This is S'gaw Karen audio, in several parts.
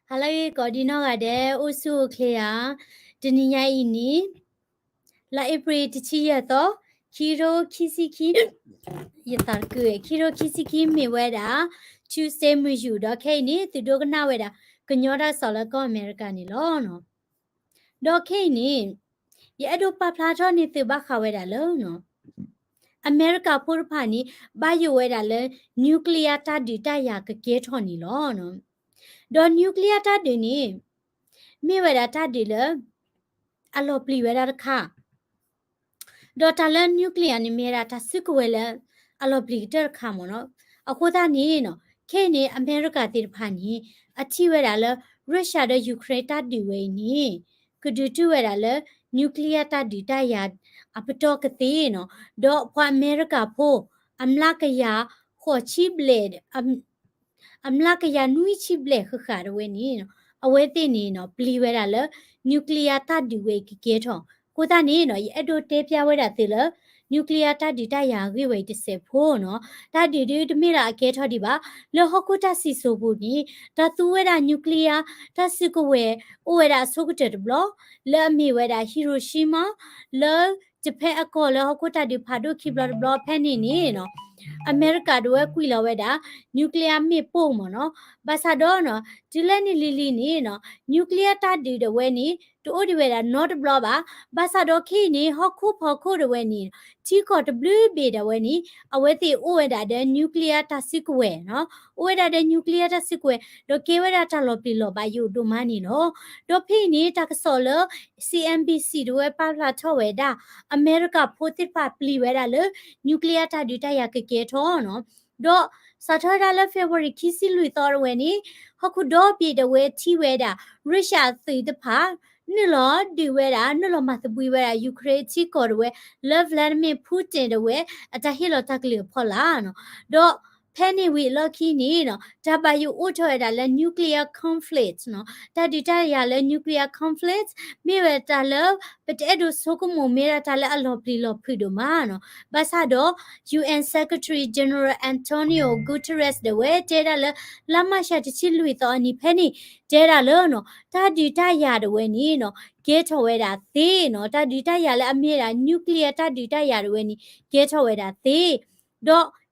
ဟါလၢအဂ့ၤကိးဒံနီၢ်ဂၤဒဲး အိၣ်ဆူၣ်အိၣ်ချ့ဧါ. တနံၤညါအံၤန့ၣ် လါအ့ဖြ့ၣ်တဆံယဲၢ်သီ, ခံထိခံဆံခံ, ယသးတကုး, ခံထိခံဆံခံမ့ၢ်ဝဲဒၣ် Tuesday မုၢ်ယူာ် ဒီးခဲအံၤန့ၣ် သုဒိကနၣ်ဝဲဒၣ် ကညီတၢ်ကစီၣ်လၢကီၢ်အမဲရကၤန့ၣ်လီၤ. ဒီးခဲအံၤန့ၣ် ယအဲၣ်ဒိးပာ်ဖျါထီၣ်န့ၢ်သုဘၣ်ဃးဝဲဒၣ်လၢ အမဲရကၤဖိတဖၣ်န့ၣ် ဘၣ်ယိၣ်ဝဲဒၣ်လၢ nuclear တၢ်ဒုးတၢ်ယၤကကဲထီၣ်န့ၣ်လီၤ. ဒီး nuclear တၢ်ဒုးန့ၣ် မ့ၢ်ဝဲဒၣ်တၢ်ဒုးလၢ အလီၤပျံၤဝဲဒၣ်တခါ ဒီးတၢ်လၢ nuclear န့ၣ် မ့ၢ်ဝဲဒၣ်တၢ်စုကဝဲၤလၢ အလီၤပျံၤကတၢၢ်တခါမ့ၢ်နီၤ. အဃိသတးန့ၣ်နီၤ ခဲအံၤန့ၣ် အမဲရကၤသ့ၣ်တဖၣ်န့ၣ် အထံၣ်ဝဲဒၣ်လၢ Russia ဒီး Ukraine တၢ်ဒုးဝဲအံၤန့ၣ် ကဒုးတုၢ်ဝဲဒၣ်လၢ nuclear တၢ်ဒုးတၢ်ယၤအပတီၢ်ကသ့နီၤ. ဒီးပှၤအမဲရကၤဖိ အမျးကယၤဃိးဆံဘျဲၣ် အမျးကယၤနွံဆံဘျဲၣ်ဃၣ်ဃၣ်တဝဲန့ၣ်နီၤ အဝဲသ့ၣ်န့ၣ်နီၤ ပျံၤဝဲဒၣ်လၢ nuclear တၢ်ဒုးဝဲအံၤကကဲထီၣ်. အဃိသတးန့ၣ်နီၤ ယအဲၣ်ဒိးတဲဖျါဝဲဒၣ်သုလၢ nuclear တၢ်ဒုးတၢ်ယၤအဂ့ၢ်ဝဲအံၤတစဲးဖိနီၤ တၢ်ဒုးဒုးတမ့ၢ်လၢအကဲထီၣ်ဒံးဘၣ်. လၢဟီၣ်ခိၣ်တၢ်စံၣ်စိၤပူၤန့ၣ် တၢ်သူဝဲဒၣ် nuclear တၢ်စုကဝဲၤ အိၣ်ဝဲဒၣ်အဆိကတၢၢ်တဘျီ လၢအမ့ၢ်ဝဲဒၣ် Hiroshima လၢ Japan အကီၢ်လၢဟီၣ်ခိၣ်တၢ်ဒုးဖးဒိၣ်ခံဘျီတဘျီဖဲန့ၣ်န့ၣ်နီၤ အမဲရကၤဒၣ်ဝဲကွံာ်လီၤဝဲဒၣ် nuclear မ့ၣ်ပိၢ်မ့ၢ်နီၤ. ဘၣ်ဆၣ်ဒီးနီၤ တုၤလၢန့ၣ်လံၤလံၤန့ၣ်နီၤ nuclear တၢ်ဒုးဒၣ်ဝဲန့ၣ် တအိၣ်ဒံးဝဲဒၣ်နီတဘျီဘၣ်. ဘၣ်ဆၣ်ဒီးခဲအံၤန့ၣ် ဟီၣ်ခိၣ်ဖီခိၣ်ဒၣ်ဝဲန့ၣ် ထံကီၢ်တဘျုးဘ့ၣ်ဒၣ်ဝဲန့ၣ် အဝဲသ့ၣ်အိၣ်ဝဲဒၣ်ဒီး nuclear တၢ်စုကဝဲၤနီၤ အိၣ်ဝဲဒၣ်ဒီး nuclear တၢ်စုကဝဲၤ ဒီးကဲဝဲဒၣ်တၢ်လီၤပျံၤလီၤဘၣ်ယိၣ်ဒိၣ်မးန့ၣ်လီၤ. ဒီးဖဲအံၤန့ၣ် တၢ်ကစီၣ်လၢ CNBC ဒၣ်ဝဲပာ်ဖျါထီၣ်ဝဲဒၣ် အမဲရကၤဖိသ့ၣ်တဖၣ်ပျံၤဝဲဒၣ်လၢ nuclear တၢ်ဒုးတၢ်ယၤကကဲထီၣ်နီၤ ဒီးစးထီၣ်ဝဲဒၣ်လၢ February ခံဆံလွံၢ်သီဒၣ်ဝဲန့ၣ် ဟီၣ်ခိၣ်ဒီဘ့ၣ်ဒၣ်ဝဲထံၣ်ဝဲဒၣ် Russia အသုးတဖၣ် နုာ်လီၤဒုးဝဲဒၣ် နုာ်လီၤမၤသဘှံးဝဲဒၣ် Ukraine ထံကီၢ်ဒၣ်ဝဲ လၢ Vladimir Putin ဒၣ်ဝဲ အတၢ်ဟ့ၣ်လီၤတၢ်ကလုၢ်အဖီလာ်နီၤ ဒီးဖဲန့ၣ်ဝံၤအလီၢ်ခံန့ၣ်နီၤ တၢ်ဘၣ်ယိၣ်အိၣ်ထီၣ်ဝဲဒၣ်လၢ nuclear conflict နီၤ တၢ်ဒုးတၢ်ယၤလၢ nuclear conflict မ့ၢ်ဝဲတၢ်လၢ ပတအဲၣ်ဒိးဆိကမိၣ်မ့ၢ်ဒၣ်တၢ်လၢအလီၤပျံၤလီၤဖုးဒိၣ်မးနီၤ. ဘၣ်ဆၣ်ဒီး UN Secretary General Antonio Guterres ဒၣ်ဝဲ တဲဒၣ်လၢ လါမၢ်ၡးတဆံလွံၢ်သီအနံၤဖဲန့ၣ် တဲဒၣ်လၢနီၤ တၢ်ဒုးတၢ်ယၤဒၣ်ဝဲန့ၣ်နီၤ ကဲထီၣ်ဝဲဒၣ်သ့နီၤ တၢ်ဒုးတၢ်ယၤလၢအမ့ၢ်ဒၣ် nuclear တၢ်ဒုးတၢ်ယၤဒၣ်ဝဲန့ၣ် ကဲထီၣ်ဝဲဒၣ်သ့ ဒီး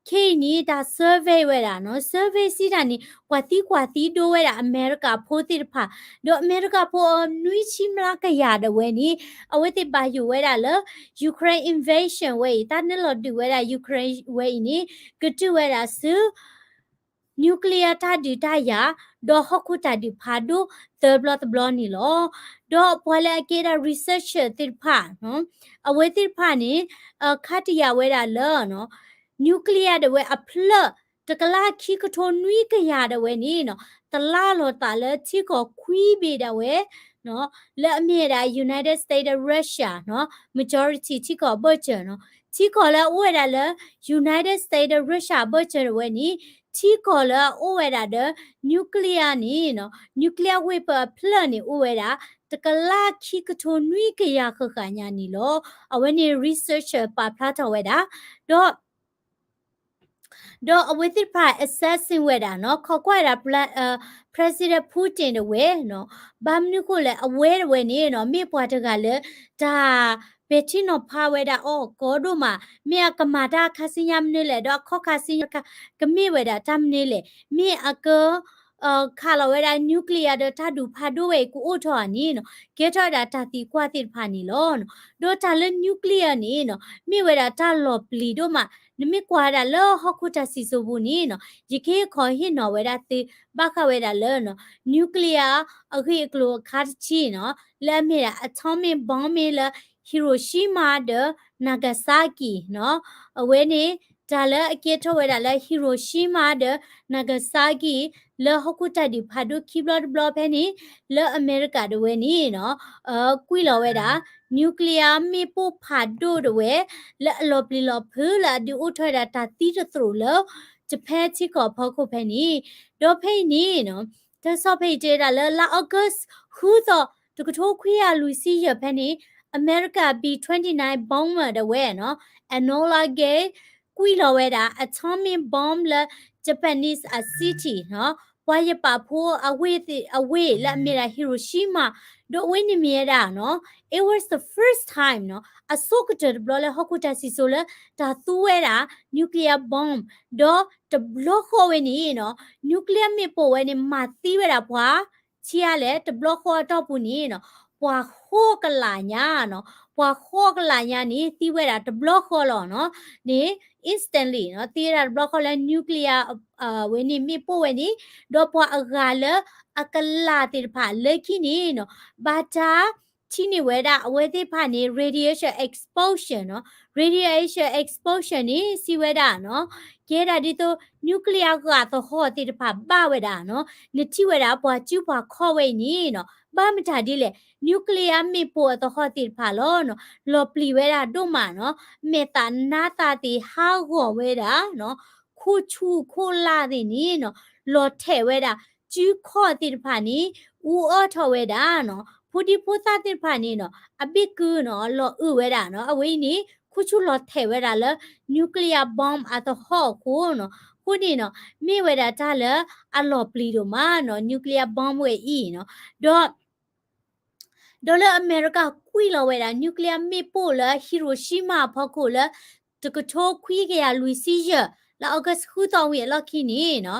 ခဲအံၤန့ၣ် တၢ် survey ဝဲဒၣ်နီၤ survey စံးတၢ်န့ၣ် ကွၢ်သံကွၢ်သံဒိဝဲဒၣ်အမဲရကၤဖိသ့ၣ်တဖၣ် ဒီးအမဲရကၤဖိအနွံဆံမျးကယၤဒၣ်ဝဲန့ၣ် အဝဲသ့ၣ်ဘၣ်ယိၣ်ဝဲဒၣ်လၢ Ukraine invasion ဝဲအံၤ တၢ်နုာ်လီၤဒုးဝဲဒၣ် Ukraine ဝဲအံၤန့ၣ် ကတုၢ်ဝဲဒၣ်ဆူ nuclear တၢ်ဒုးတၢ်ယၤ ဒီးဟီၣ်ခိၣ်တၢ်ဒုးဖးဒိၣ်သၢဘျီတဘျီန့ၣ်လီၤ. ဒီးပှၤလၢအကဲဒၣ် researcher သ့ၣ်တဖၣ် အဝဲသ့ၣ်တဖၣ်န့ၣ် ခါတယာ်ဝဲဒၣ်လၢ nuclear ဒၣ်ဝဲအဖျၢၣ် တကလးခံကထိနွံကယၤဒၣ်ဝဲန့ၣ်နီၤ တလါလီၤသးလၢထံကီၢ်ခွံဘ့ၣ်ဒၣ်ဝဲ လၢအမ့ၢ်ဝဲဒၣ် United States ဒီး Russia နီၤ majority ထံကီၢ်အဘၢၣ်စၢၤနီၤ ထံကီၢ်လၢအအိၣ်ဝဲဒၣ်လၢ United States ဒီး Russia အဘၢၣ်စၢၤဒၣ်ဝဲန့ၣ် ထံကီၢ်လၢအအိၣ်ဝဲဒၣ်ဒီး nuclear န့ၣ်နီၤ nuclear weapon အဖျၢၣ်န့ၣ်အိၣ်ဝဲဒၣ် တကလးခံကထိနွံကယၤဃၣ်ဃၣ်ညါန့ၣ်လီၤ. အဝဲန့ၣ် researcher ပာ်ဖျါထီၣ်ဝဲဒၣ် ဒီး ဒီးအဝဲသ့ၣ်တဖၣ် assessing ဝဲဒၣ်နီၤ ခိးကွၢ်ဝဲဒၣ် President Putin ဒၣ်ဝဲနီၤ ဘၣ်မနုၤဃိလဲၣ် အဝဲဒၣ်ဝဲန့ၣ်နီၤ မ့ၢ်ပှၤတဂၤလၢ တၢ်ပဲာ်ထံနီၤဖးဝဲဒၣ်အီၤကီဒိၣ်မး မ့ၢ်အကမၤတၢ်အခါဆူညါမနုၤလဲၣ် ဒီးအခီၣ်ခါဆူညါတခါ ကမ့ၢ်ဝဲဒၣ်တၢ်မနုၤလဲၣ် မ့ၢ်အက ခးလီၤဝဲဒၣ် nuclear ဒီးတၢ်ဒုးဖးဒိၣ်ဝဲအံၤကအိၣ်ထီၣ်ဧါန့ၣ်နီၤ ကဲထီၣ်ဝဲဒၣ်တၢ်သံကွၢ်သ့ၣ်တဖၣ်န့ၣ်လီၤ. ဒီးတၢ်လၢ nuclear န့ၣ်နီၤ မ့ၢ်ဝဲဒၣ်တၢ်လီၤပျံၤဒိၣ်မး နမ့ၢ်ကွၢ်ဝဲဒၣ်လၢဟီၣ်ခိၣ်တၢ်စံၣ်စိၤပူၤန့ၣ်နီၤ ယကဟ့ၣ်ခီဟ့ၣ်နီၤဝဲဒၣ်သု ဘၣ်ဃးဝဲဒၣ်လၢ nuclear အဂ့ၢ်အကျိၤအခါတထံၣ်နီၤ လၢအမ့ၢ်ဒၣ် atomic bomb မ့ၢ်လၢ Hiroshima ဒီး Nagasaki နီၤ အဝဲန့ၣ် တၢ်လၢအကဲထီၣ်ဝဲဒၣ်လၢ Hiroshima ဒီး Nagasaki လၢဟီၣ်ခိၣ်တၢ်ဒုးဖးဒိၣ်ခံဘျီတဘျီဖဲန့ၣ် လၢအမဲရကၤဒၣ်ဝဲန့ၣ်နီၤ ကွံာ်လီၤဝဲဒၣ် nuclear မ့ၣ်ပိၢ်ဖးဒိၣ်ဒၣ်ဝဲ လၢအလီၤပျံၤလီၤဖုးလၢအဒုးအိၣ်ထီၣ်ဝဲဒၣ်တၢ်သံတသရူးလၢ Japan ထံကီၢ်အဖီခိၣ်ဖဲန့ၣ် ဒီးဖဲအံၤန့ၣ်နီၤ တၢ်ကစီၣ်ဖဲအံၤတဲဝဲဒၣ်လၢ လါ August ဃုသီ တကထိခွံကယၤလွံၢ်ဆံယဲၢ်ဖဲန့ၣ် အမဲရကၤ B twenty-nine bomber ဒၣ်ဝဲနီၤ Enola Gay ကွံာ်လီၤဝဲဒၣ် atomic bomb လၢ Japanese a city နီၤ, ပှၤယပၣ်ဖိအဝ့ၢ်သ့ၣ် အဝ့ၢ်လၢအမ့ၢ်ဒၣ် Hiroshima, ဒီးအဝဲန့ၣ်မ့ၢ်ဝဲဒၣ်နီၤ it was the first time နီၤ, အဆိကတၢၢ်တဘျီလၢဟီၣ်ခိၣ်တၢ်စံၣ်စိၤလၢတၢ်သူဝဲဒၣ် nuclear bomb, ဒီးတဘျီဃီဝဲန့ၣ်နီၤ nuclear မ့ၣ်ပိၢ်ဝဲန့ၣ် မၤသံဝဲဒၣ်ပှၤ ဆံးအါလဲၣ် တဘျီဃီအတီၢ်ပူၤန့ၣ်နီၤ ပှၤဃိးကလးညါနီၤ, ပှၤဃိးကလးညါန့ၣ် သံဝဲဒၣ်တဘျီဃီလီၤနီၤ, န့ၣ် instantly နီၤ, သံဝဲဒၣ်တဘျီဃီလၢ nuclear ဝဲန့ၣ် မ့ၣ်ပိၢ်ဝဲန့ၣ်, ဒီးပှၤအဂၤလၢအကလးသ့ၣ်တဖၣ်လၢခံန့ၣ်နီၤ ဘၣ်တၢ် ထံၣ်န့ၢ်ဝဲဒၣ်အဝဲသ့ၣ်တဖၣ်န့ၣ် radiation exposure နီၤ, radiation exposure န့ၣ် စံးဝဲဒၣ်နီၤ, ကဲဒၣ်ဒ်သိး nuclear ဂာ်သဟီၣ်သ့ၣ်တဖၣ်ဘၣ်ဝဲဒၣ်နီၤ, နထံၣ်ဝဲဒၣ်ပှၤစုပှၤခီၣ်ဝဲအံၤန့ၣ်နီၤ, ဘၣ်မတၤဒ်လဲၣ် nuclear မ့ၣ်ပိၢ်အသဟီၣ်သ့ၣ်တဖၣ်လီၤနီၤ, လီၤပျံၤဝဲဒၣ်ဒိၣ်မးနီၤ, မဲာ်သးနါသးသ့ၣ်ဟးဂီၤဝဲဒၣ်နီၤ, ခိၣ်ဆူၣ်ခိၣ်လၢ်သ့ၣ်န့ၣ်နီၤ, လီၤထဲးဝဲဒၣ် စုခီၣ်သ့ၣ်တဖၣ်န့ၣ် အူအီၣ်ထီၣ်ဝဲဒၣ်နီၤ, ဖိဒံဖိသၣ်သ့ၣ်တဖၣ်န့ၣ်နီၤ အဘ့ၣ်ကုနီၤ လီၤအုၣ်ဝဲဒၣ်နီၤ, အဝဲအံၤန့ၣ် ခိၣ်ဆူၣ်လီၤထဲးဝဲဒၣ်လၢ nuclear bomb အသဟီၣ်အဃိနီၤ, အဃိန့ၣ်နီၤ မ့ၢ်ဝဲဒၣ်တၢ်လၢအလီၤပျံၤဒိၣ်မးနီၤ nuclear bomb ဝဲအံၤနီၤ, ဒီး ဒီးလၢအမဲရကၤကွံာ်လီၤဝဲဒၣ် nuclear မ့ၣ်ပိၢ်လၢ Hiroshima အဖီခိၣ်လၢ တကထိခွံကယၤလွံၢ်ဆံယဲၢ် လၢ August ဃုသီဝံၤအလီၢ်ခံန့ၣ်နီၤ,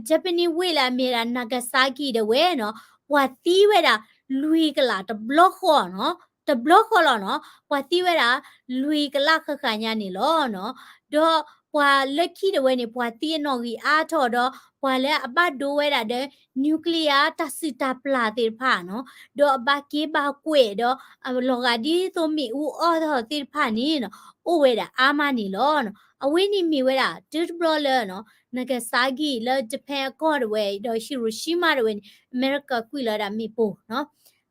Japanese ဝ့ၢ်လၢအမ့ၢ်ဒၣ် Nagasaki ဒၣ်ဝဲနီၤ, ပှၤသံဝဲဒၣ်လွံၢ်ကလးတဘျီဃီနီၤ, တဘျီဃီလီၤနီၤ, ပှၤသံဝဲဒၣ်လွံၢ်ကလးဃၣ်ဃၣ်ညါန့ၣ်လီၤနီၤ, ဒီးပှၤလၢခံဒၣ်ဝဲန့ၣ် ပှၤသံအနီၣ်ဂံၢ်အါထီၣ်ဒီး ပှၤလၢအဘၣ်ဒိဝဲဒၣ်ဒီး nuclear တၢ်စုၣ်တၢ်ပျၢ်သ့ၣ်တဖၣ်နီၤ, ဒီးအဘၣ်က့ဘၣ်ကွဲးဒီး အလီၤဂာ်ဒ်သိးမ့ၣ်အူအီၣ်ထီၣ်သ့ၣ်တဖၣ်န့ၣ်နီၤ, အိၣ်ဝဲဒၣ်အါမးန့ၣ်လီၤ. အဝဲန့ၣ်မ့ၢ်ဝဲဒၣ် တုၤတဘျီလၢနီၤ Nagasaki လၢ Japan အကီၢ်ဒၣ်ဝဲ ဒီး Hiroshima ဒၣ်ဝဲန့ၣ် အမဲရကၤကွံာ်လီၤဝဲဒၣ်မ့ၣ်ပိၢ်နီၤ.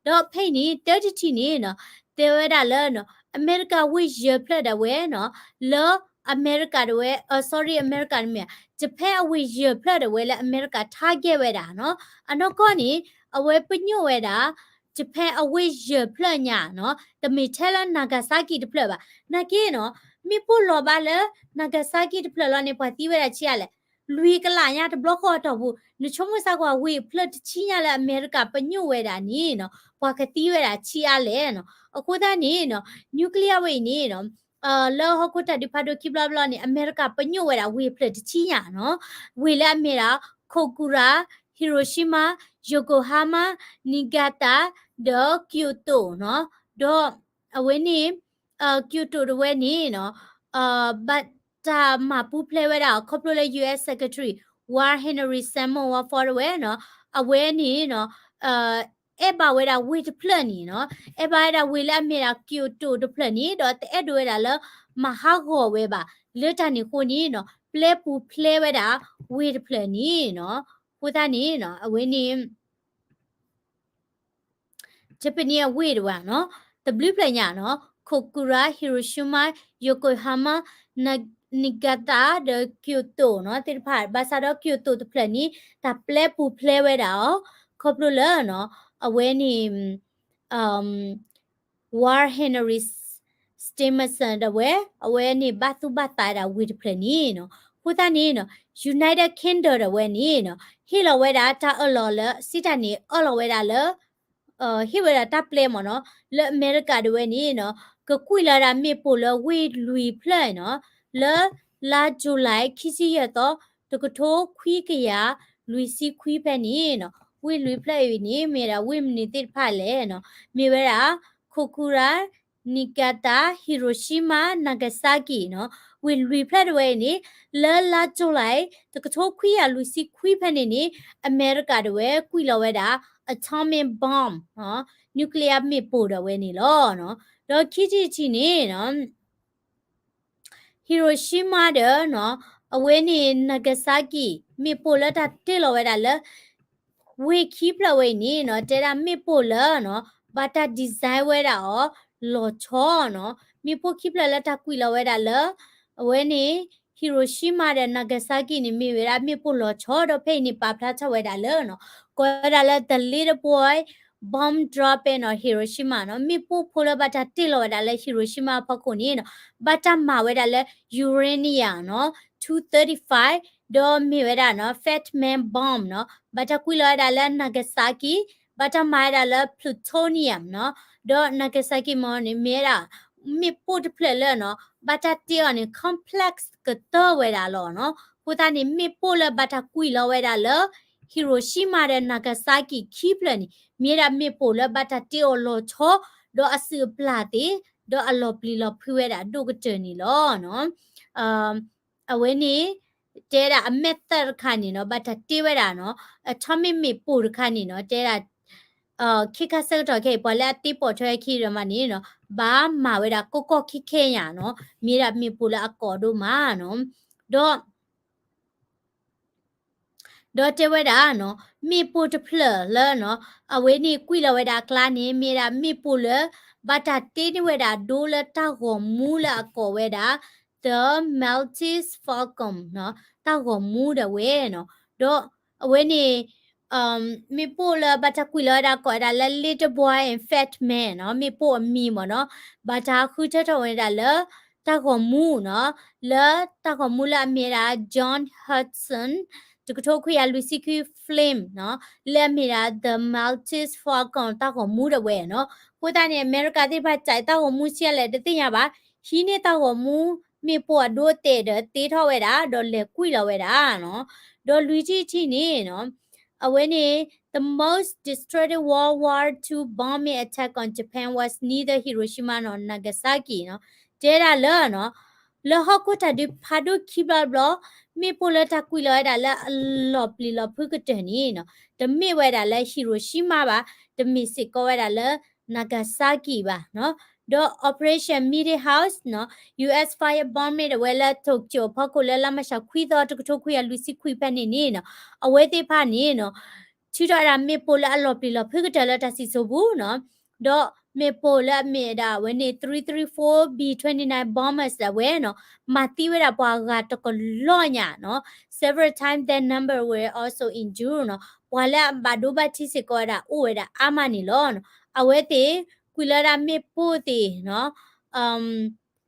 ဒီးဖဲအံၤန့ၣ် တၢ်တထံၣ်န့ၣ်နီၤ တဲဝဲဒၣ်လၢနီၤ အမဲရကၤဝ့ၢ်ယဲၢ်ဖျၢၣ်ဒၣ်ဝဲနီၤ လၢအမဲရကၤဒၣ်ဝဲ အ sorry အမဲရကၤတမ့ၢ် Japan အဝ့ၢ်ယဲၢ်ဖျၢၣ်ဒၣ်ဝဲလၢအမဲရကၤ target ဝဲဒၣ်နီၤ. အနီၢ်ကီၢ်န့ၣ် အဝဲပညိၣ်ဝဲဒၣ် Japan အဝ့ၢ်ယဲၢ်ဖျၢၣ်ညါနီၤ, တမ့ၢ်ထဲလၢ Nagasaki တဖျၢၣ်ဘၣ်. နာ်က့နီၤ မ့ၣ်ပိၢ်လီၤဘၣ်လၢ Nagasaki တဖျၢၣ်လီၤန့ၣ် ပှၤသံဝဲဒၣ်ဆံးအါလဲၣ် လွံၢ်ကလးညါတဘျီဃီအတီၢ်ပူၤ, နဆိကမိၣ်စ့ၢ်ကီးဝ့ၢ်ဖျၢၣ်တဆံညါလၢအမဲရကၤပညိၣ်ဝဲဒၣ်န့ၣ်နီၤ ပှၤကသံဝဲဒၣ်ဆံးအါလဲၣ်နီၤ. အဃိသတးန့ၣ်နီၤ nuclear ဝဲအံၤန့ၣ်နီၤ လၢဟီၣ်ခိၣ်တၢ်ဒုးဖးဒိၣ်ခံဘျီဘျီန့ၣ် အမဲရကၤပညိၣ်ဝဲဒၣ်ဝ့ၢ်ဖျၢၣ်တဆံညါနီၤ, ဝ့ၢ်လၢအမ့ၢ်ဒၣ် Kokura, Hiroshima, Yokohama, Niigata ဒီး Kyoto နီၤ, ဒီးအဝဲန့ၣ် Kyoto တဝဲန့ၣ်နီၤ ဘၣ်တၢ်မၤပူၤဖျဲးဝဲဒၣ် ခီဖျိလၢ US Secretary War Henry Simon ဝါဖီတဝဲနီၤ, အဝဲန့ၣ်နီၤ အဲၣ်ဘၣ်ဝဲဒၣ်ဝ့ၢ်တဖျၢၣ်န့ၣ်နီၤ, အဲၣ်ဘၣ်ဝဲဒၣ်ဝ့ၢ်လၢအမ့ၢ်ဒၣ် Kyoto တဖျၢၣ်န့ၣ် ဒီးတအဲၣ်ဒိးဝဲဒၣ်လၢမၤဟးဂီၤဝဲဘၣ်, လၢတၢ်န့ၣ်အဃိန့ၣ်နီၤ ပျဲပူၤဖျဲးဝဲဒၣ်ဝ့ၢ်တဖျၢၣ်န့ၣ်နီၤ, အဃိသတးန့ၣ်နီၤ အဝဲန့ၣ် Japanese အဝ့ၢ်တဝဲနီၤ, တဘျုးဖျၢၣ်ညါနီၤ Kokura, Hiroshima, Yokohama, Niigata ဒီး Kyoto နီၤ သ့ၣ်တဖၣ်, ဘၣ်ဆၣ်ဒီး Kyoto တဖျၢၣ်န့ၣ် တၢ်ပျဲပူၤဖျဲးဝဲဒၣ်အီၤ ခီဖျိလၢနီၤ အဝဲန့ၣ် War Henry Stevenson ဒၣ်ဝဲ အဝဲန့ၣ်ဘၣ်သူၣ်ဘၣ်သးဒၣ်ဝ့ၢ်တဖျၢၣ်န့ၣ်နီၤ, အဃိသတးန့ၣ်နီၤ United Kingdom ဒၣ်ဝဲန့ၣ်နီၤ ဟ့ၣ်လီၤဝဲဒၣ်တၢ်အၢၣ်လီၤလၢ စံးတၢ်န့ၣ် အၢၣ်လီၤဝဲဒၣ်လၢ ဟ့ၣ်ဝဲဒၣ်တၢ်ပျဲမ့ၢ်နီၤ လၢအမဲရကၤဒၣ်ဝဲန့ၣ်နီၤ ကကွံာ်လီၤဒၣ်မ့ၣ်ပိၢ်လၢဝ့ၢ်လွံၢ်ဖျၢၣ်နီၤ လၢလါ July ခံဆံယဲၢ်သီ တကထိခွံကယၤလွံၢ်ဆံခွံဖဲန့ၣ်နီၤ, ဝ့ၢ်လွံၢ်ဖျၢၣ်အံၤန့ၣ် မ့ၢ်ဒၣ်ဝ့ၢ်မနုၤသ့ၣ်တဖၣ်လဲၣ်နီၤ, မ့ၢ်ဝဲဒၣ် Kokura, Niigata, Hiroshima, Nagasaki နီၤ, ဝ့ၢ်လွံၢ်ဖျၢၣ်ဒၣ်ဝဲအံၤန့ၣ် လၢလါ July တကထိခွံကယၤလွံၢ်ဆံခွံဖဲန့ၣ်န့ၣ် အမဲရကၤဒၣ်ဝဲကွံာ်လီၤဝဲဒၣ် atomic bomb နီၤ, nuclear မ့ၣ်ပိၢ်ဒၣ်ဝဲန့ၣ်လီၤ. ဒီးခံထံၣ်တထံၣ်န့ၣ်နီၤ Hiroshima ဒီးနီၤ အဝဲန့ၣ် Nagasaki မ့ၣ်ပိၢ်လၢတၢ်တ့ၢ်လီၤဝဲဒၣ်လၢ ဝ့ၢ်ခံဖျၢၣ်ဝဲအံၤန့ၣ်နီၤ တဲဒၣ်မ့ၣ်ပိၢ်လၢနီၤ ဘၣ်တၢ် design ဝဲဒၣ်အီၤ လီၤဆီနီၤ, မ့ၣ်ပိၢ်ခံဖျၢၣ်လၢတၢ်ကွံာ်လီၤဝဲဒၣ်လၢ အဝဲန့ၣ် Hiroshima ဒီး Nagasaki န့ၣ် မ့ၢ်ဝဲဒၣ်မ့ၣ်ပိၢ်လီၤဆီ ဒီးဖဲအံၤန့ၣ် ပာ်ဖျါထီၣ်ဝဲဒၣ်လၢနီၤ ကိးဝဲဒၣ်လၢ the little boy bomb dropped နီၤ Hiroshima နီၤ, မ့ၣ်ပိၢ်ဖိလၢဘၣ်တၢ်တ့ၢ်လီၤဝဲဒၣ်လၢ Hiroshima အဖီခိၣ်န့ၣ်နီၤ ဘၣ်တၢ်မၤဝဲဒၣ်လၢ uranium နီၤ two thirty-five ဒီးမ့ၢ်ဝဲဒၣ်နီၤ Fat Man Bomb နီၤ ဘၣ်တၢ်ကွံာ်လီၤဝဲဒၣ်လၢ Nagasaki ဘၣ်တၢ်မၤဝဲဒၣ်လၢ plutonium နီၤ ဒီး Nagasaki မ့ၢ်န့ၣ် မ့ၢ်ဝဲဒၣ် မ့ၣ်ပိၢ်တဖျၢၣ်လၢနီၤ ဘၣ်တၢ်တ့အီၤန့ၣ် complex ကတၢၢ်ဝဲဒၣ်လီၤနီၤ. အဃိသတးန့ၣ် မ့ၣ်ပိၢ်လၢဘၣ်တၢ်ကွံာ်လီၤဝဲဒၣ်လၢ Hiroshima ဒီး Nagasaki ခံဖျၢၣ်န့ၣ် မ့ၢ်ဝဲဒၣ်မ့ၣ်ပိၢ်လၢဘၣ်တၢ်တ့အီၤလီၤဆီ ဒီးအစုၣ်အပျၢ်သ့ၣ် ဒီးအလီၤပျံၤလီၤဖုးဝဲဒၣ်ဒိၣ်ကတၢၢ်န့ၣ်လီၤနီၤ. အဝဲန့ၣ် တဲဒၣ်အ method တခါန့ၣ်နီၤ ဘၣ်တၢ်တ့ဝဲဒၣ်နီၤ atomic မ့ၣ်ပိၢ်တခါန့ၣ်နီၤ တဲဒၣ် ခ့ခါဆၢကတီၢ်ခဲအံၤ ပှၤလၢအတ့ပိာ်ထွဲခံဒီးမးန့ၣ်နီၤ ဘၣ်မၤဝဲဒၣ်ကီကီခဲခဲညါနီၤ မ့ၢ်ဒၣ်မ့ၣ်ပိၢ်လၢအကိးဒိၣ်မးနီၤ ဒီး ဒီးတဲဝဲဒၣ်နီၤ မ့ၣ်ပိၢ်တဖျၢၣ်လၢနီၤ အဝဲန့ၣ်ကွံာ်လီၤဝဲဒၣ်အကျါန့ၣ် မ့ၢ်ဒၣ်မ့ၣ်ပိၢ်လၢ ဘၣ်တၢ်တ့န့ၢ်ဝဲဒၣ်ဒိလၢတၢ်ဂီၤမူလၢအကိးဝဲဒၣ် the Maltese Falcon နီၤ တၢ်ဂီၤမူဒၣ်ဝဲနီၤ ဒီးအဝဲန့ၣ် မ့ၣ်ပိၢ်လၢဘၣ်တၢ်ကွံာ်လီၤဝဲဒၣ်ကိးဝဲဒၣ်လၢ Little Boy and Fat Man နီၤ မ့ၣ်ပိၢ်အမံၤမ့ၢ်နီၤ ဘၣ်တၢ်ဃုထၢထီၣ်ဝဲဒၣ်လၢ တၢ်ဂီၤမူနီၤ လၢတၢ်ဂီၤမူလၢအမ့ၢ်ဒၣ် John Hudson တကထိခွံကယၤလွံၢ်ဆံခွံ film နီၤ လၢအမ့ၢ်ဒၣ် The Maltese Falcon တၢ်ဂီၤမူဒၣ်ဝဲနီၤ အဃိသတးန့ၣ် အမဲရကၤသ့ၣ်တဖၣ် ကးတၢ်ဂီၤမူဆံးအလဲၣ်တသ့ၣ်ညါဘၣ် ဟံးန့ၢ်တၢ်ဂီၤမူ မ့ၣ်ပိၢ်အဒိအတဲာ်ဒီးတ့ထီၣ်ဝဲဒၣ် ဒီးလဲၤကွံာ်လီၤဝဲဒၣ်နီၤ ဒီးလွံၢ်ထံၣ်တထံၣ်န့ၣ်နီၤ အဝဲန့ၣ် the most destructive World War Two bombing attack on Japan was neither Hiroshima nor Nagasaki နီၤ တဲဒၣ်လၢနီၤ လၢဟီၣ်ခိၣ်တၢ်ဒုးဖးဒိၣ်ခံဘျီတဘျီ မ့ၣ်ပိၢ်လၢတၢ်ကွံာ်လီၤဝဲဒၣ်လၢအလီၤပျံၤလီၤဖုးကတၢၢ်န့ၣ်နီၤ တမ့ၢ်ဝဲဒၣ်လၢ Hiroshima ဘၣ် တမ့ၢ်စ့ၢ်ကီးဝဲဒၣ်လၢ Nagasaki ဘၣ်နီၤ ဒီး Operation Meeting House နီၤ US firebombing ဒၣ်ဝဲလၢ Tokyo အဖီခိၣ်လၢလါမၢ်ၡးခွံသီ တကထိခွံကယၤလွံၢ်ဆံခွံဖဲန့ၣ်န့ၣ်နီၤ အဝဲသ့ၣ်တဖၣ်န့ၣ်နီၤ ထုးထီၣ်ဝဲဒၣ်မ့ၣ်ပိၢ်လၢအလီၤပျံၤလီၤဖုးကတၢၢ်လၢတၢ်စံၣ်စိၤပူၤနီၤ ဒီးမ့ၣ်ပိၢ်လၢအမ့ၢ်ဒၣ်ဝဲန့ၣ် three three four B twenty-nine bombers ဒၣ်ဝဲနီၤ မၤသံဝဲဒၣ်ပှၤဂၤတကလီၢ်ညါနီၤ several times that number were also injured နီၤ ပှၤလၢအဘၣ်ဒိဘၣ်ထံးစ့ၢ်ကီးဝဲဒၣ်အိၣ်ဝဲဒၣ်အါမးန့ၣ်လီၤ. အဝဲသ့ၣ် ကွံာ်လီၤဝဲဒၣ်မ့ၣ်ပိၢ်သ့ၣ်နီၤ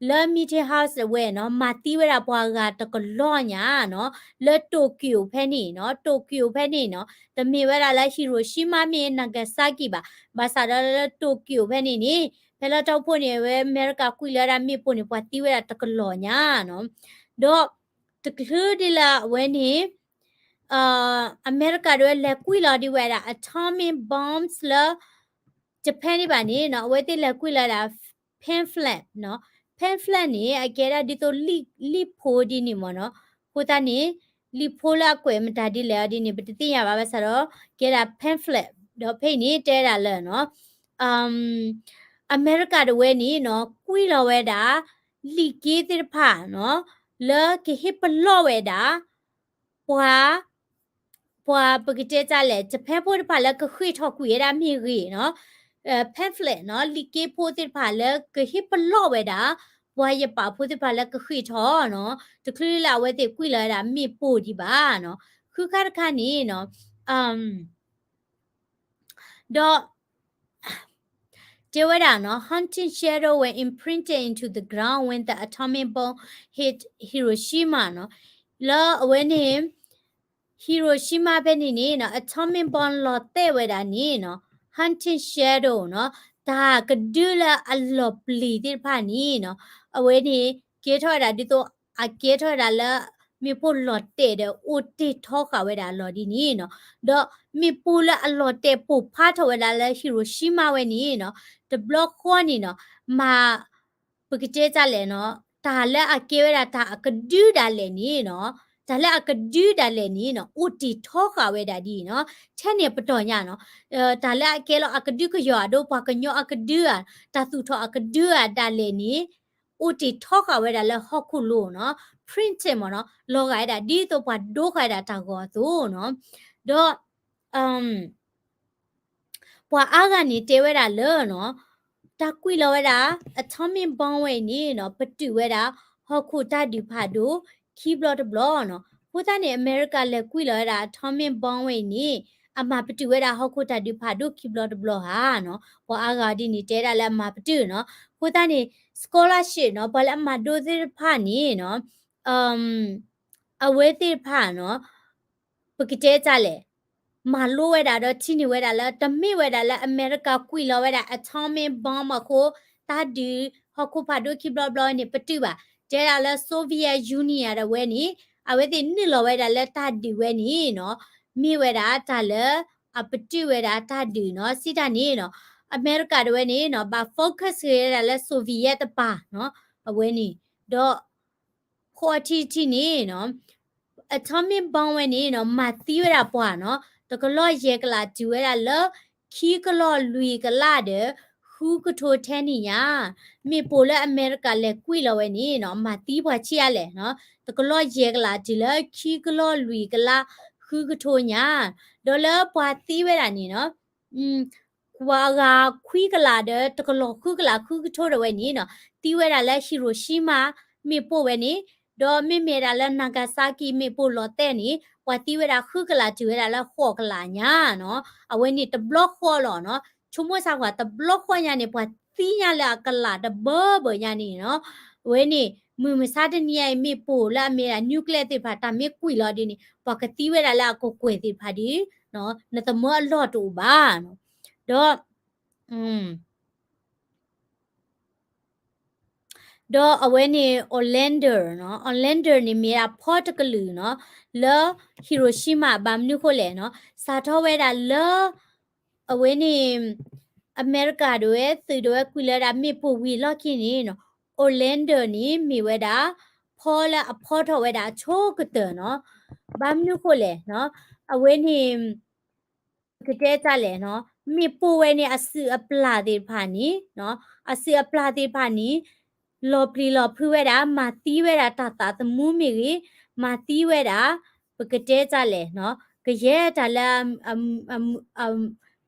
လၢ Meeting House ဒၣ်ဝဲနီၤ မၤသံဝဲဒၣ်ပှၤဂၤတကလီၢ်ညါနီၤ လၢ Tokyo ဖဲန့ၣ်နီၤ Tokyo ဖဲန့ၣ်နီၤ တမ့ၢ်ဝဲဒၣ်လၢ Hiroshima မ့ၢ် Nagasaki ဘၣ် ဘၣ်ဆၣ်ဒီးလၢ Tokyo ဖဲန့ၣ်န့ၣ် ဖဲလၢတၢ်အိၣ်ဖှိၣ်န့ၣ် အဝဲအမဲရကၤကွံာ်လီၤဝဲဒၣ်မ့ၣ်ပိၢ်န့ၣ် ပှၤသံဝဲဒၣ်တကလီၢ်ညါနီၤ ဒီး တချုးဒ်လၢအဝဲန့ၣ် အမဲရကၤဒၣ်ဝဲလဲၤကွံာ်လီၤဒံးဝဲဒၣ် atomic bombs လၢ Japan န့ၣ်ဘၣ်န့ၣ်နီၤ အဝဲသ့ၣ်လဲၤကွံာ်လီၤဒၣ် pamphlet နီၤ pamphlet န့ၣ် အကဲဒၣ်ဒ်သိးလံာ်ဖိဒ်န့ၣ်မ့ၢ်နီၤ အဃိသတးန့ၣ် လံာ်ဖိလၢအကွဲးမတၤဒ်လဲၣ်အီၤဒ်န့ၣ် ပတသ့ၣ်ညါဘၣ် ဘၣ်ဆၣ်ဒီး ကဲဒၣ် pamphlet ဒီးဖဲအံၤန့ၣ် တဲဒၣ်လၢနီၤ အမဲရကၤဒၣ်ဝဲန့ၣ်နီၤ ကွံာ်လီၤဝဲဒၣ် လံာ်က့သ့ၣ်တဖၣ်နီၤ လၢကဟ့ၣ်ပလီၢ်ဝဲဒၣ် ပှၤ ပှၤပကတဲတၢ်လဲၣ် Japan ဖိတဖၣ်လၢကဃ့ၢ်ထီၣ်ကွံာ်ဝဲဒၣ်မ့ၢ်ဂ့ၤနီၤ pamphlet နီၤ လံာ်က့ဖိသ့ၣ်တဖၣ်လၢကဟ့ၣ်ပလီၢ်ဝဲဒၣ် ပှၤယပာ်ဖိသ့ၣ်တဖၣ်လၢကဃ့ၢ်ထီၣ်နီၤ တချုးလၢအဝဲသ့ၣ်ကွံာ်လီၤဝဲဒၣ်မ့ၣ်ပိၢ်ဒံးဘၣ်နီၤ ဃုခါတခါန့ၣ်နီၤ ဒီး တဲဝဲဒၣ်နီၤ hunting shadow were imprinted into the ground when the atomic bomb hit Hiroshima နီၤ လၢအဝဲန့ၣ် Hiroshima ဖဲန့ၣ်န့ၣ်နီၤ atomic bomb လီၤတဲာ်ဝဲဒၣ်န့ၣ်နီၤ hunting shadow နီၤ တၢ်ကဒုလၢအလီၤပျံၤသ့ၣ်တဖၣ်န့ၣ်နီၤ အဝဲန့ၣ် ကဲထီၣ်ဝဲဒၣ်ဒ်သိး အကဲထီၣ်ဝဲဒၣ်လၢ မ့ၣ်ပိၢ်လီၤတဲာ်ဒီးအိၣ်တ့ၢ်ထီဃာ်ဝဲဒၣ်အလီၢ်ဒ်န့ၣ်နီၤ ဒီးမ့ၣ်ပိၢ်လၢအလီၤတဲာ်ပိၢ်ဖးထီၣ်ဝဲဒၣ်လၢ Hiroshima ဝဲန့ၣ်နီၤ တဘျီဃီန့ၣ်နီၤ မၤ ပကတဲတၢ်လဲၣ်နီၤ တၢ်လၢအကဲဝဲဒၣ်တၢ်အကဒုဒၣ်လဲာ်န့ၣ်နီၤ တၢ်လၢအကဒုဒၣ်လဲာ်န့ၣ်နီၤ အိၣ်တ့ၢ်ထီဃာ်ဝဲဒၣ်ဒ်နီၤ ထဲန့ၣ်ပတီၢ်ညါနီၤ တၢ်လၢအကဲလီၤအကဒုကယီၤအဒိ ပှၤကညီအကဒုဧါ တၢ်သူၣ်ထီၣ်အကဒုဧါဒၣ်လဲာ်န့ၣ် အိၣ်တ့ၢ်ထီဃာ်ဝဲဒၣ်လၢဟီၣ်ခိၣ်လိၤနီၤ printed မ့ၢ်နီၤ လီၤဂာ်ဝဲဒၣ်ဒ်သိးပှၤဒိဃာ်ဝဲဒၣ်တၢ်ဂီၤအသိးနီၤ ဒီး ပှၤအါဂၤန့ၣ်တဲဝဲဒၣ်လၢနီၤ တၢ်ကွံာ်လီၤဝဲဒၣ် atomic bomb ဝဲအံၤန့ၣ်နီၤ ပတုာ်ဝဲဒၣ် ဟီၣ်ခိၣ်တၢ်ဒုးဖးဒိၣ်ခံဘျီတဘျီနီၤ အဃိသတးန့ၣ် အမဲရကၤလဲၤကွံာ်လီၤဝဲဒၣ် atomic bomb ဝဲအံၤန့ၣ် အမၤပတုာ်ဝဲဒၣ်ဟီၣ်ခိၣ်တၢ်ဒုးဖးဒိၣ်ခံဘျီတဘျီဧါနီၤ ပှၤအါဂၤဒ်န့ၣ်တဲဒၣ်လၢအမၤပတုာ်နီၤ အဃိသတးန့ၣ် scholarship နီၤ ပှၤလၢအမၤဒိသ့ၣ်တဖၣ်န့ၣ်နီၤ အဝဲသ့ၣ်တဖၣ်နီၤ ပကတဲတၢ်လဲၣ်, မၤလိဝဲဒၣ်ဒီးထံၣ်န့ၢ်ဝဲဒၣ်လၢ တမ့ၢ်ဝဲဒၣ်လၢအမဲရကၤကွံာ်လီၤဝဲဒၣ် atomic bomb အဃိ တၢ်ဒုးဟီၣ်ခိၣ်ဖးဒိၣ်ခံဘျီဘျီန့ၣ် ပတုာ်ဘၣ်. တဲဒၣ်လၢ Soviet Union ဒၣ်ဝဲန့ၣ် အဝဲသ့ၣ်နုာ်လီၤဝဲဒၣ်လၢတၢ်ဒုးဝဲန့ၣ်နီၤ မ့ၢ်ဝဲဒၣ်တၢ်လၢ အပတုာ်ဝဲဒၣ်တၢ်ဒုးနီၤ စံးတၢ်န့ၣ်နီၤ အမဲရကၤဒၣ်ဝဲန့ၣ်နီၤ ဘၣ် focus ဂ့ၤဝဲဒၣ်လၢ Soviet တပၤနီၤ အဝဲန့ၣ် ဒီး ဃိးထံၣ်တထံၣ်န့ၣ်နီၤ atomic bomb ဝဲန့ၣ်နီၤ မၤသံဝဲဒၣ်ပှၤနီၤ တကလီၢ်ယဲၢ်ကလးတုၤဝဲဒၣ်လၢ ခံကလီၢ်လွံၢ်ကလးဒီး ဃုကထိထဲန့ၣ်ညါ မ့ၣ်ပိၢ်လၢအမဲရကၤလဲၤကွံာ်လီၤဝဲန့ၣ်နီၤ မၤသံပှၤဆံးအါလဲၣ်နီၤ တကလီၢ်ယဲၢ်ကလးတုၤလၢခံကလီၢ်လွံၢ်ကလး ဃုကထိညါ ဒီးလၢပှၤသံဝဲဒၣ်န့ၣ်နီၤ ပှၤအဂၤခွံကလးဒီး တကလီၢ်ဃုကလးဃုကထိဒၣ်ဝဲန့ၣ်နီၤ သံဝဲဒၣ်လၢ Hiroshima မ့ၣ်ပိၢ်ဝဲန့ၣ် ဒီးမ့မ့ၢ်ဒၣ်လၢ Nagasaki မ့ၣ်ပိၢ်လီၤတဲာ်န့ၣ် ပှၤသံဝဲဒၣ်ဃုကလးတုၤဝဲဒၣ်လၢဃိးကလးညါနီၤ အဝဲန့ၣ်တဘျီဃီလီၤနီၤ ဆိကမိၣ်ဆၢကွၢ်တဘျီဃီညါန့ၣ် ပှၤသံညါလၢအကလးတဘၢဘၢညါန့ၣ်နီၤ အဝဲန့ၣ် မုၢ်မဆါတနံၤအံၤ မ့ၣ်ပိၢ်လၢအမ့ၢ်ဒၣ် nuclear သ့ၣ်တဖၣ် တၢ်မ့ၢ်ကွံာ်လီၤဒ်န့ၣ် ပှၤကသံဝဲဒၣ်လၢအကကွဲၢ်သ့ၣ်တဖၣ်ဒီး နသမၢအလီၢ်တအိၣ်ဘၣ်နီၤ ဒီး ဒီးအဝဲန့ၣ် Outlander နီၤ Outlander န့ၣ် မ့ၢ်ဒၣ်ဖီတကလုာ်နီၤ လၢ Hiroshima ဘၣ်မနုၤဃိလဲၣ်နီၤ စးထီၣ်ဝဲဒၣ်လၢ အဝဲန့ၣ် အမဲရကၤဒၣ်ဝဲ သုးဒၣ်ဝဲကွံာ်လၢဒၣ်မ့ၣ်ပိၢ်ဝံၤအလီၢ်ခံန့ၣ်နီၤ Outlander န့ၣ် မ့ၢ်ဝဲဒၣ် ဖီလၢအဖီထီၣ်ဝဲဒၣ်အဆိကတၢၢ်နီၤ ဘၣ်မနုၤဃိလဲၣ်နီၤ အဝဲန့ၣ် ပကတဲတၢ်လဲၣ်နီၤ မ့ၣ်ပိၢ်ဝဲန့ၣ် အစုၣ်အပျၢ်သ့ၣ်တဖၣ်န့ၣ် အစုၣ်အပျၢ်သ့ၣ်တဖၣ်န့ၣ် လီၤပျံၤလီၤဖုးဝဲဒၣ် မၤသံဝဲဒၣ်တၢ်သးသမူမ့ၢ်ဂ့ၤ မၤသံဝဲဒၣ် ပကတဲတၢ်လဲၣ်နီၤ ကယဲၢ်တၢ်လၢ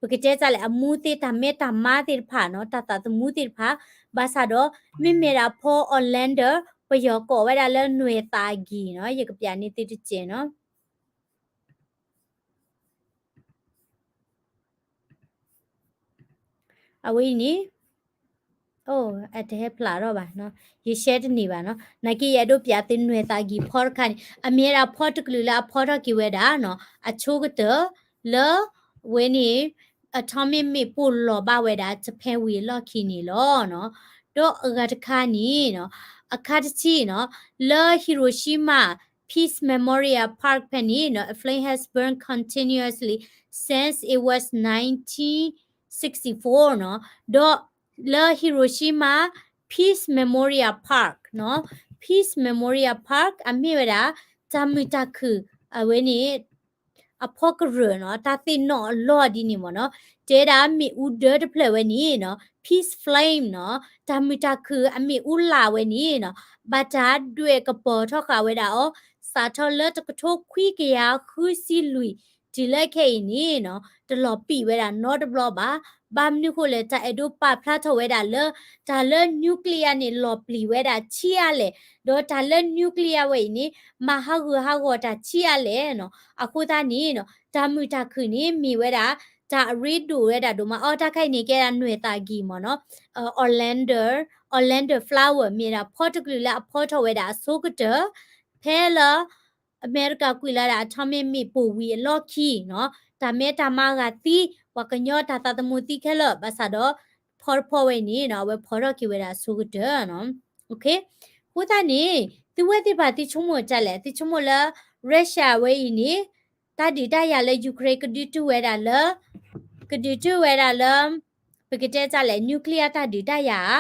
ပကတဲတၢ်လဲၣ် အမူသ့ၣ် တၢ်မဲတၢ်မါသ့ၣ်တဖၣ်နီၤ တၢ်သးသမူသ့ၣ်တဖၣ် ဘၣ်ဆၣ်ဒီး မ့မ့ၢ်ဒၣ်ဖီ Outlander ပယီၤကိးဝဲဒၣ်လၢနွဲၣ်သးကံၢ်နီၤ ယကပျးန့ၢ်သုတစဲးနီၤ အဝဲအံၤန့ၣ် အိ အတဟဲဖျါထီၣ်ဘၣ်နီၤ ယရှဲတန့ၢ်ဘၣ်နီၤ နာ်က့ယအဲၣ်ဒိးပျးသုနွဲၣ်သးကံၢ်ဖီတခါန့ၣ် အမ့ၢ်ဝဲဒၣ်ဖီတကလုာ်လၢအဖီထီၣ်က့ၤဝဲဒၣ်နီၤ အဆိကတၢၢ်လၢ အဝဲန့ၣ် atomic မ့ၣ်ပိၢ်လီၤဘၣ်ဝဲဒၣ် Japan ဝံၤအလီၢ်ခံန့ၣ်လီၤနီၤ ဒီးအဂၤတခါန့ၣ်နီၤ အခါတထံၣ်နီၤ လၢ Hiroshima Peace Memorial Park ဖဲန့ၣ်နီၤ a flame has burned continuously since it was nineteen sixty-four နီၤ ဒီးလၢ Hiroshima Peace Memorial Park နီၤ Peace Memorial Park အမ့ၢ်ဝဲဒၣ် တၢ်မုာ်တၢ်ခုၣ် အဝဲန့ၣ် အဖီကရၢၢ်နီၤ တၢ်သ့ၣ်နီၣ်အလီၢ်ဒ်န့ၣ်မ့ၢ်နီၤ တဲဒၣ်မ့ၣ်အူဒၢတဖျၢၣ်ဝဲန့ၣ်နီၤ Peace Flame နီၤ တၢ်မုာ်တၢ်ခုၣ်အမ့ၣ်အူလၢ်ဝဲန့ၣ်နီၤ ဘၣ်တၢ်ဒွဲၣ်ကပီၤထီၣ်ဃာ်ဝဲဒၣ်အီၤ စးထီၣ်လၢတကထိခွံကယၤဃုဆံလွံၢ် တုၤလၢခဲအံၤန့ၣ်နီၤ တလီၤပံာ်ဝဲဒၣ်နီတဘျီဘၣ်. ဘၣ်မနုၤဃိလဲၣ် တၢ်အဲၣ်ဒိးပာ်ဖျါထီၣ်ဝဲဒၣ်လၢ တၢ်လၢ nuclear န့ၣ် လီၤပျံၤဝဲဒၣ်ဆံးအါလဲၣ်, ဒီးတၢ်လၢ nuclear ဝဲအံၤန့ၣ် မၤဟးဂူာ်ဟးဂီၤတၢ်ဆံးအါလဲၣ်နီၤ. အဃိသတးန့ၣ်နီၤ တၢ်မုာ်တၢ်ခုၣ်န့ၣ် မ့ၢ်ဝဲဒၣ် တၢ်အရ့ဒိၣ်ဝဲဒၣ်ဒိၣ်မးအီၤ တၢ်ခါအံၤန့ၣ် ကဲဒၣ်နွဲၣ်သးကံၢ်မ့ၢ်နီၤ, Outlander, Outlander Flower မ့ၢ်ဒၣ်ဖီတကလုာ်လၢအဖီထီၣ်ဝဲဒၣ်အဆိကတၢၢ် ဖဲလၢ အမဲရကၤကွံာ်လီၤဒၣ် atomic မ့ၣ်ပိၢ်ဝံၤအလီၢ်ခံနီၤ, တၢ်မဲတၢ်မါဂၤသံ, ပှၤကညီတၢ်သးသမူသံခဲလၢာ်, ဘၣ်ဆၣ်ဒီး ဖီတဖီဝဲအံၤန့ၣ်နီၤ အဝဲဖီထီၣ်က့ၤဝဲဒၣ်အဆိကတၢၢ်နီၤ. အဃိသတးန့ၣ် သုဝဲသ့ၣ်တဖၣ်သုဆိကမိၣ်တၢ်လဲၣ်, သုဆိကမိၣ်လၢ Russia ဝဲအံၤန့ၣ် တၢ်ဒုးတၢ်ယၤလၢ Ukraine ကဒုးတုၢ်ဝဲဒၣ်လၢ ကဒုးတုၢ်ဝဲဒၣ်လၢ ပကတဲတၢ်လဲၣ် nuclear တၢ်ဒုးတၢ်ယၤဧါ,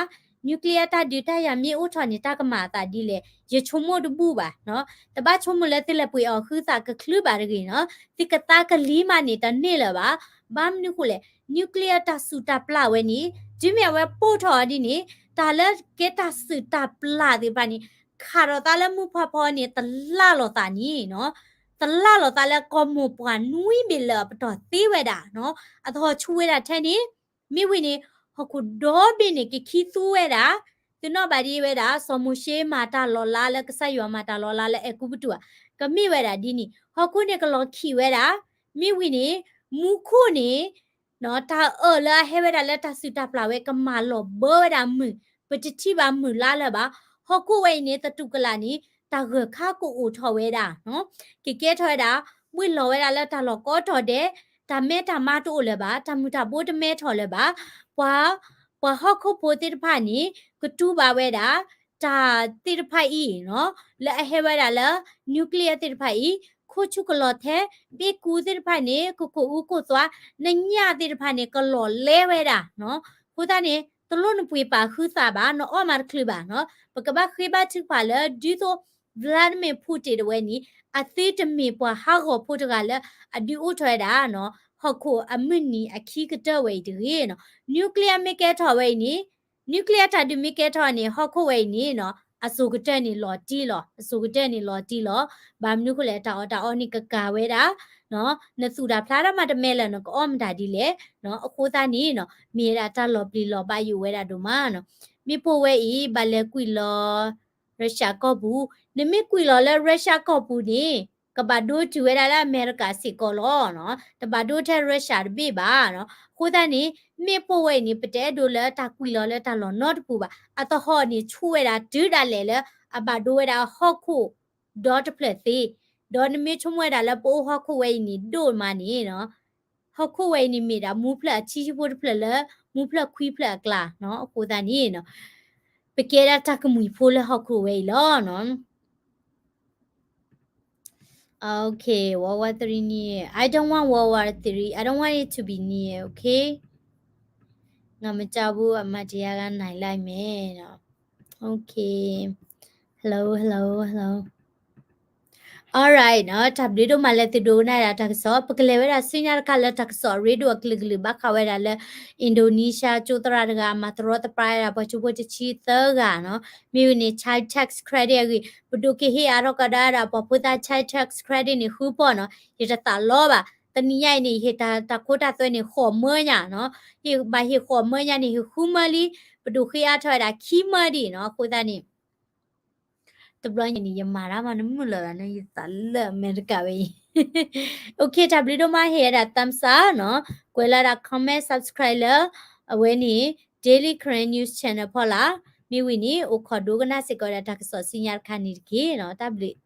nuclear တၢ်ဒုးတၢ်ယၤမ့ၢ်အိၣ်ထီၣ်န့ၣ် တၢ်ကမၤအသးဒ်လဲၣ်, ယဆိကမိၣ်တဘူၣ်ဘၣ်နီၤ. တဘၣ်ဆိကမိၣ်လၢသုလဲၤပှ့ၤအီၤဃုသးကချုဘၣ်တဂ့ၤနီၤ, သုကသါကလံၤမးန့ၣ်တန့ၢ်လၢၤဘၣ်. ဘၣ်မနုၤဃိလဲၣ် nuclear တၢ်စုၣ်တၢ်ပျၢ်ဝဲန့ၣ် တုၤမ့ၢ်အဝဲပိၢ်ထီၣ်အီၤဒ်န့ၣ် တၢ်လၢကဲတၢ်စုၣ်တၢ်ပျၢ်သ့ၣ်တဖၣ်န့ၣ် ခးထီၣ်သးလၢမုၢ်ဖးဖီန့ၣ် တလၢ်လိာ်သးန့ၣ်နီၤ, တလၢ်လိာ်သးလၢကီၢ်မိၢ်ပှၢ်နွံဘ့ၣ်လၢအပတီၢ်သ့ဝဲဒၣ်နီၤ, အသဟီၣ်ဆူၣ်ဝဲဒၣ်ထဲန့ၣ် မ့ၢ်ဝံၤန့ၣ် ဟီၣ်ခိၣ်ဒီဘ့ၣ်န့ၣ် ကခံသူဝဲဒၣ်, သုနီၣ်ဘၣ်ဒ်ဝဲဒၣ် စီၤမိၤၡ့မၤတၢ်လီၤလးလၢကစၢ်ယွၤမၤတၢ်လီၤလးလၢအဲၤကူပတူးဧါ, ကမ့ၢ်ဝဲဒၣ်ဒ်န့ၣ် ဟီၣ်ခိၣ်န့ၣ်ကလီၤခံးဝဲဒၣ်, မ့ၢ်ဝံၤန့ၣ် မူခိၣ်န့ၣ် တၢ်အၢၣ်လၢအဟဲဝဲဒၣ်လၢတၢ်စုၣ်တၢ်ပျၢ်ဝဲ ကမၤလီၤဘၢဝဲဒၣ်မုၢ်, ပတထံၣ်ဘၣ်မုၢ်လါလၢၤဘၣ်. ဟီၣ်ခိၣ်ဝဲအံၤန့ၣ် သတူၢ်ကလာ်န့ၣ် တၢ်ဂၢၢ်ခါကအိၣ်ထီၣ်ဝဲဒၣ်, ကကဲထီၣ်ဝဲဒၣ် ဘှ့ၣ်လီၤဝဲဒၣ်လၢတၢ်လီၢ်ကိးတီၤဒဲး, တၢ်မဲတၢ်မါတအိၣ်လၢၤဘၣ်, တၢ်မုၢ်တၢ်ဘိတမဲထီၣ်လၢၤဘၣ်, ပှၤ ပှၤဟီၣ်ခိၣ်ဖိသ့ၣ်တဖၣ်န့ၣ် ကတူၢ်ဘၣ်ဝဲဒၣ် တၢ်သ့ၣ်တဖၣ်အံၤနီၤ, လၢအဟဲဝဲဒၣ်လၢ nuclear သ့ၣ်တဖၣ်အံၤ, ခိၣ်ဆူၣ်ကလီၤထဲ, ဘ့ၣ်ကူသ့ၣ်တဖၣ်န့ၣ် ကကိၢ်အူကိၢ်သွါ, နညၣ်သ့ၣ်တဖၣ်န့ၣ် ကလီၤလဲဝဲဒၣ်နီၤ. အဃိသတးန့ၣ် တလိၣ်နပှ့ၤပာ်ဃုသးဘၣ်, နအီၣ်မးတချုးဘၣ်နီၤ. ပကဘၣ်ဃ့ဘါထုကဖၣ်လၢ ဒ်သိး Vladimir Putin တဝဲန့ၣ် အသုတမ့ၢ်ပှၤဟးဂီၤဖိတဂၤလၢအဒုးအိၣ်ထီၣ်ဝဲဒၣ်နီၤ, ဟီၣ်ခိၣ်အမုၢ်နံၤအခံကတၢၢ်ဝဲအံၤတဂ့ၤနီၤ. nuclear မ့ၢ်ကဲထီၣ်ဝဲအံၤန့ၣ်, nuclear တၢ်ဒုးမ့ၢ်ကဲထီၣ်န့ၣ် ဟီၣ်ခိၣ်ဝဲအံၤန့ၣ်နီၤ, အစိၤကတၢၢ်န့ၣ်လီၤတံၢ်လီၤ, အစိၤကတၢၢ်န့ၣ်လီၤတံၢ်လီၤ. ဘၣ်မနုၤဃိလဲၣ် တၢ်အီၣ်တၢ်အီန့ၣ်ကကၤဝဲဒၣ်, နသူၣ်တၢ်ဖျါတၢ်မးတမဲလၢာ် နကအီၣ်မတၤဒ်လဲၣ်နီၤ. အဃိသတးန့ၣ်နီၤ မ့ၢ်ဝဲဒၣ်တၢ်လီၤပျံၤလီၤဘါယိၣ်ဝဲဒၣ်ဒိၣ်မးနီၤ. မ့ၢ်ပိာ်ဝဲအံၤ ဘၣ်လဲၤကွံာ်လီၤ Russia ကီၢ်ပူၤ, နမ့ၢ်ကွံာ်လီၤလၢ Russia ကီၢ်ပူၤန့ၣ် ကဘၣ်ဒိတုၤဝဲဒၣ်လၢအမဲရကၤစ့ၢ်ကီးလီၤနီၤ. တဘၣ်ဒိထဲ Russia တဘ့ၣ်ဘၣ်နီၤ. အဃိသတးန့ၣ် မ့ၢ်ပိာ်ဝဲအံၤန့ၣ် ပတအဲၣ်ဒိးလၢတၢ်ကွံာ်လီၤလၢတၢ်လီၢ်နီတပူၤဘၣ်. အသဟီၣ်န့ၣ် ဆူၣ်ဝဲဒၣ်တုၤဒၣ်လဲာ်လၢ အဘၣ်ဒိဝဲဒၣ်ဟီၣ်ခိၣ်ဒီတဖျၢၣ်သ့, ဒီးနမ့ၢ်ဆိကမိၣ်ဝဲဒၣ်လၢပအိၣ်ဟီၣ်ခိၣ်ဝဲအံၤန့ၣ်ဒိၣ်မးန့ၣ်နီၤ, ဟီၣ်ခိၣ်ဝဲအံၤန့ၣ်မ့ၢ်ဒၣ်မူဖျၢၣ်အဆံဆံဖိတဖျၢၣ်လၢ မူဖျၢၣ်ခွံဖျၢၣ်အကျါနီၤ. အဃိသတးန့ၣ်နီၤ ပကဲဒၣ်တၢ်ကမှံၤဖိလၢဟီၣ်ခိၣ်ဝဲအံၤလီၤနီၤ. Okay, World War Three near. I don't want World War Three. I don't want it to be near, okay? ငါမကြောက်ဘူး အမှန်တရားကနိုင်လိုက်မယ်နော်. Okay. Hello, hello, hello. Alright နော်, တၢ်ဘျုးဒိၣ်မးလၢသုဒိကနၣ်ဒၣ်တၢ်ကစီၣ်, ပကလဲၤဝဲဒၣ်ဆူညါတခါလၢတၢ်ကစီၣ်အရ့ဒိၣ်အကလုာ်ကလုာ် ဘၣ်ဃးဝဲဒၣ်လၢ Indonesia ကၠိသရၣ်တဂၤ မၤတရီတပါဝဲဒၣ်ပှၤကၠိဖိတဆံသၢဂၤနော်, မ့ၢ်ဝံၤန့ၣ် child tax credit အဂ့ၢ်, ပဒိၣ်ကဟ့ၣ်အါထီၣ်ကဒါဝဲဒၣ်ပှၤဖိသၣ် child tax credit န့ၣ် ဃုပီၢ်နော်, ယတသးလီဘၣ်, တနံၤညါအံၤန့ၣ် ယဟ့ၣ်တၢ်ခိတၢ်သွဲန့ၣ် ဃိးမၢညါနော်, ဟ့ၣ်ဘၣ်ဟ့ၣ်ဃိးမၢညါန့ၣ် ဟ့ၣ်ဃုမၢလံ, ပဒိၣ်ဃ့အါထီၣ်ဝဲဒၣ်ခံမၢဒံးနော်, အဃိသတးန့ၣ် တဘျီညါန့ၣ် ယမၤတၢ်မၤနမုာ်လၢၤဘၣ်န့ၣ် ယသးလၢအမဲရကၤဝဲအံၤ. Okay, တၢ်ဘျုးဒိၣ်မး ဟ့ၣ်ဝဲဒၣ် thumbs up နော်, ကွဲးလၢဒၣ် comment, subscribe လၢ အဝဲန့ၣ် Daily Karen News Channel ဖီလာ်, မ့ၢ်ဝံၤန့ၣ် အိၣ်ခိးဒိကနၣ်စ့ၢ်ကီးဝဲဒၣ်တၢ်ကစီၣ်ဆူညါတခါန့ၣ်တက့ၢ်နော်, တၢ်ဘျုး.